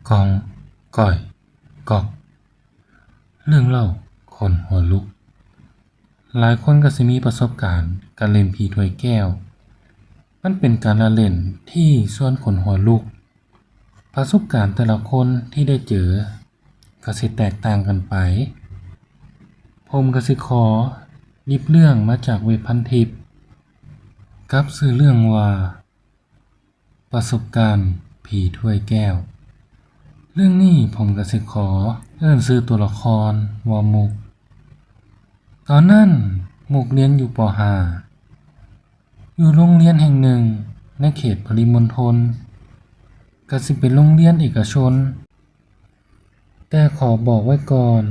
ກ້ອງ ກ້ອຍ ກ໊ອກ ເລື່ອງເລົ່າຂົນຫົວລຸກ. ຫຼາຍຄົນກໍຊິມີປະສົບການການຫຼິ້ນຜີຖ້ວຍແກ້ວ. ມັນເປັນການລະຫຼິ້ນທີ່ຊວນຂົນຫົວລຸກ. ປະສົບການແຕ່ລະຄົນທີ່ໄດ້ເຈີກໍຊິແຕກຕ່າງກັນໄປ. ຜົມກໍຊິຂໍຫຍິບເລື່ອງມາຈາກເວັບພັນທິບ ກັບຊື່ເລື່ອງວ່າ ປະສົບການຜີຖ້ວຍແກ້ວ. ເລື່ອງນີ້ຜົມກໍຊິຂໍເອີ້ນຊື່ຕົວລະຄອນວ່າມຸກ. ຕອນນັ້ນມຸກຮຽນຢູ່ ປໍຫ້າ ຢູ່ໂຮງຮຽນແຫ່ງໜຶ່ງໃນເຂດປະລິມົນທົນ, ກໍຊິເປັນໂຮງຮຽນເອກະຊົນ. ແຕ່ຂໍບອກໄວ້ກ່ອນ,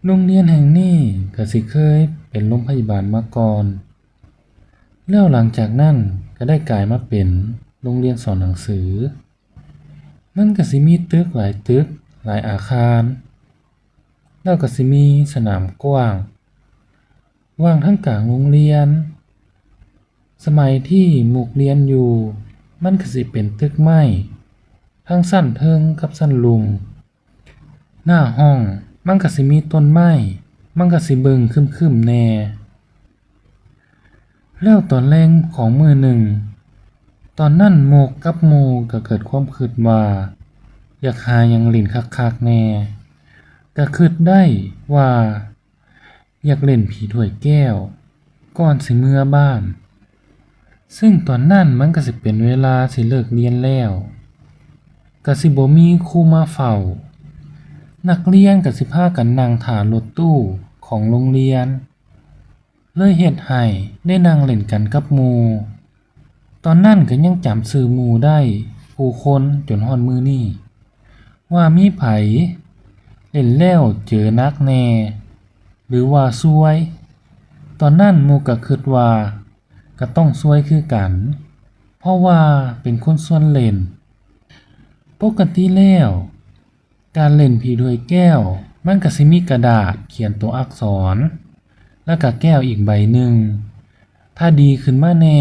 ໂຮງຮຽນແຫ່ງນີ້ກໍຊິເຄີຍເປັນໂຮງພະຍາບານມາກ່ອນ, ແລ້ວຫຼັງຈາກນັ້ນກໍໄດ້ກາຍມາເປັນໂຮງຮຽນສອນໜັງສື. ມັນກໍຊິມີຕຶກຫຼາຍຕຶກ, ຫຼາຍອາຄານ, ແລ້ວກໍຊິມີສະໜາມກວ້າງ ວາງທັງກາງໂຮງຮຽນ. ສະໄໝທີ່ມຸກຮຽນຢູ່ ມັນກໍຊິເປັນຕຶກໄມ້ ທັງຊັ້ນເທິງກັບຊັ້ນລຸ່ມ. ໜ້າຫ້ອງມັນກໍຊິມີຕົ້ນໄມ້, ມັນກໍຊິເບິ່ງຄຶມໆແດ່. ແລ້ວຕອນແລງຂອງມື້ໜຶ່ງ, ຕອນນັ້ນມຸກກັບໝູ່ກໍເກີດຄວາມຄິດວ່າ ຢາກຫາຫຍັງຫຼິ້ນຄັກໆແດ່. ກໍຄິດໄດ້ວ່າ ຢາກຫຼິ້ນຜີຖ້ວຍແກ້ວກ່ອນຊິເມືອບ້ານ, ຊຶ່ງຕອນນັ້ນມັນກໍຊິເປັນເວລາຊິເລີກຮຽນແລ້ວ, ກໍຊິບໍ່ມີຄູມາເຝົ້າ. ນັກຮຽນກໍຊິພາກັນນັ່ງຖ້າລົດຕູ້ຂອງໂຮງຮຽນ, ເລີຍເຮັດໃຫ້ໄດ້ນັ່ງຫຼິ້ນກັນກັບໝູ່. ຕອນນັ້ນກໍຍັງຈຳຊື່ໝູ່ໄດ້ຄູ່ຄົນຈົນຮອດມື້ນີ້ ວ່າມີໃຜຫຼິ້ນແລ້ວເຈີໜັກແດ່ ຫຼືວ່າຊວຍ. ຕອນນັ້ນໝູ່ກໍຄິດວ່າກໍຕ້ອງຊວຍຄືກັນ ເພາະວ່າເປັນຄົນຊວນຫຼິ້ນ. ປົກກະຕິແລ້ວ ການຫຼິ້ນຜີຖ້ວຍແກ້ວ ມັນກໍຊິມີກະດາດຂຽນຕົວອັກສອນ ແລ້ວກໍແກ້ວອີກໃບໜຶ່ງ. ຖ້າດີຂຶ້ນມາແດ່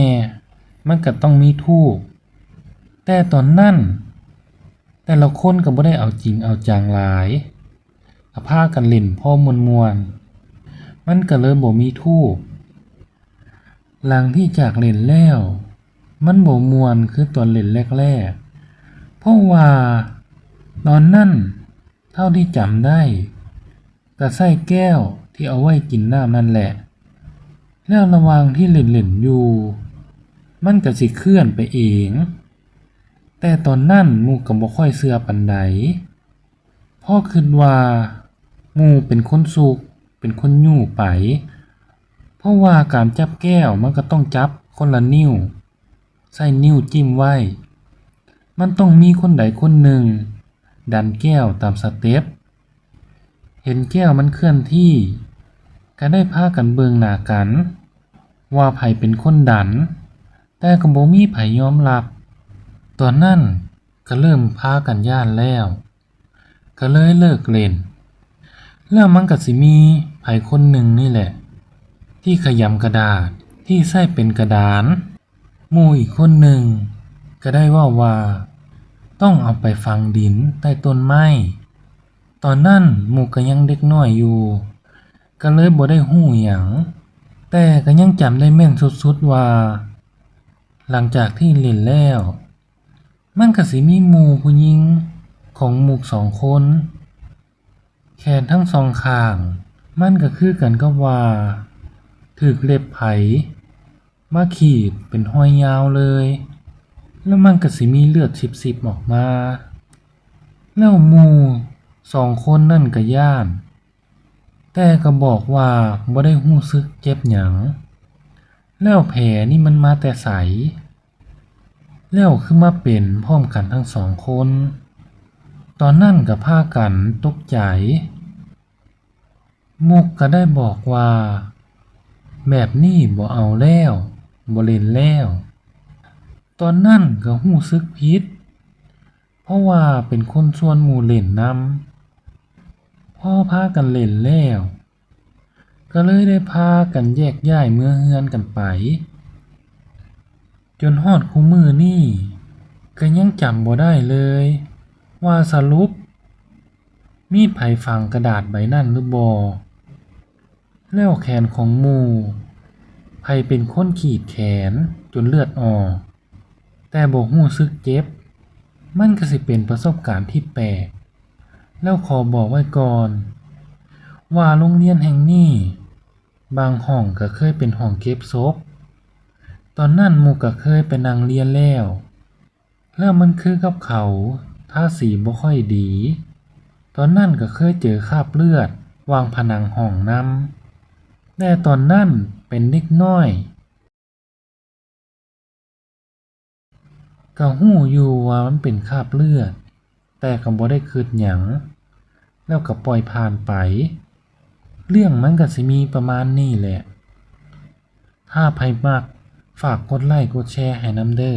ມັນກໍຕ້ອງມີທູບ. ແຕ່ຕອນນັ້ນ ແຕ່ລະຄົນກໍບໍ່ໄດ້ເອົາຈິງເອົາຈັງຫຼາຍ, ກໍພາກັນຫຼິ້ນພໍມ່ວນໆ, ມັນກໍເລີຍບໍ່ມີທູບ. ຫຼັງທີ່ຈາກຫຼິ້ນແລ້ວ ມັນບໍ່ມ່ວນຄືຕອນຫຼິ້ນແລກໆ, ເພາະວ່າຕອນນັ້ນເທົ່າທີ່ຈຳໄດ້ ກໍໃຊ້ແກ້ວທີ່ເອົາໄວ້ກິນນ້ຳນັ້ນແຫຼະ. ແລ້ວລະຫວ່າງທີ່ຫຼິ້ນໆຢູ່ ມັນກໍຊິເຄື່ອນໄປເອງ. ແຕ່ຕອນນັ້ນໝູ່ກໍບໍ່ຄ່ອຍເຊື່ອປານໃດ, ເພາະຄິດວ່າໝູ່ເປັນຄົນຊຸກ ເປັນຄົນຍູ້ໄປ, ເພາະວ່າການຈັບແກ້ວມັນກໍຕ້ອງຈັບຄົນລະນິ້ວ, ໃຊ້ນິ້ວຈິ້ມໄວ້. ມັນຕ້ອງມີຄົນໃດຄົນໜຶ່ງດັນແກ້ວຕາມສະເຕັບ. ເຫັນແກ້ວມັນເຄື່ອນທີ່ ກໍໄດ້ພາກັນເບິ່ງໜ້າກັນວ່າໃຜເປັນຄົນດັນ, ແຕ່ກໍບໍ່ມີໃຜຍອມຮັບ. ຕອນນັ້ນກໍເລີ່ມພາກັນຢ້ານແລ້ວ, ກໍເລີຍເລີກຫຼິ້ນ. ແລ້ວມັນກໍຊິມີໃຜຄົນໜຶ່ງນີ້ແຫຼະ ທີ່ຂະຫຍຳກະດາດທີ່ໃຊ້ເປັນກະດານ. ໝູ່ອີກຄົນໜຶ່ງກໍໄດ້ເວົ້າວ່າ ຕ້ອງເອົາໄປຝັງດິນໃຕ້ຕົ້ນໄມ້. ຕອນນັ້ນໝູ່ກໍຍັງເດັກນ້ອຍຢູ່ ກໍເລີຍບໍ່ໄດ້ຮູ້ຫຍັງ, ແຕ່ກໍຍັງຈຳໄດ້ແມ່ນສຸດໆວ່າ ຫຼັງຈາກທີ່ຫຼິ້ນແລ້ວ ມັນກໍຊິມີໝູ່ຜູ້ຍິງຂອງໝູ່ສອງຄົນ ແຂນທັງສອງຂ້າງ ມັນກໍຄືກັນກັບວ່າຖືກເລັບໃຜມາຂີດເປັນຮອຍຍາວເລີຍ, ແລ້ວມັນກໍຊິມີເລືອດຊິບໆອອກມາ. ແລ້ວໝູ່ສອງຄົນນັ້ນກໍຢ້ານ, ແຕ່ກໍບອກວ່າບໍ່ໄດ້ຮູ້ສຶກເຈັບຫຍັງ. ແລ້ວແຜນີ້ມັນມາແຕ່ໃສ? ແລ້ວຄືມາເປັນພ້ອມກັນທັງສອງຄົນ? ຕອນນັ້ນກໍພາກັນຕົກໃຈ. ມຸກກໍໄດ້ບອກວ່າ ແບບນີ້ບໍ່ເອົາແລ້ວ, ບໍ່ຫຼິ້ນແລ້ວ. ຕອນນັ້ນກໍຮູ້ສຶກຜິດ ເພາະວ່າເປັນຄົນຊວນໝູ່ຫຼິ້ນນຳ. ພໍພາກັນຫຼິ້ນແລ້ວ ກໍເລີຍໄດ້ພາກັນແຍກຍ້າຍເມືອເຮືອນກັນໄປ. ຈົນຮອດຄູ່ມື້ນີ້ ກໍຍັງຈຳບໍ່ໄດ້ເລີຍ ວ່າສະຫຼຸບມີໃຜຝັງກະດາດໃບນັ້ນຫຼືບໍ່? ແລ້ວແຂນຂອງໝູ່ ໃຜເປັນຄົນຂີດແຂນຈົນເລືອດອອກ ແຕ່ບໍ່ຮູ້ສຶກເຈັບ? ມັນກະຊິເປັນປະສົບການທີ່ແປກ. ແລ້ວຂໍບອກໄວ້ກ່ອນ ວ່າໂລງຮຽນແຫ່ງນີ້ ບາງຫ້ອງກະເຄີຍເປັນຫ້ອງເກັບສົບ. ຕອນນັ້ນໝູ່ກະເຄີຍໄປນັ່ງລຽນແລ້ວ. ແລ້ວມັນຄືກັບເຂົາທາສີບໍ່ຄ່ອຍດີ. ຕອນນັ້ນກະເຄີຍເຈີຄາບເລືອດຫວ່າງຜະໜັງຫ້ອງນຳ. ແຕ່ຕອນນັ້ນເປັນເດັກນ້ອຍ ກະຮູ້ຢູ່ວ່າມັນເປັນຄາບເລືອດ, ແຕ່ກະບໍ່ໄດ້ຄຶດຫຍັງ, ແລ້ວກະປ່ອຍຜ່ານໄປ. ເລື່ອງມັນກະຊິມີປະມານນີ້ແຫຼະ. ຖ້າໃຜມັກ, ຝາກກົດໄລ້ກົດແຊໃຫ້ນຳເດີ້.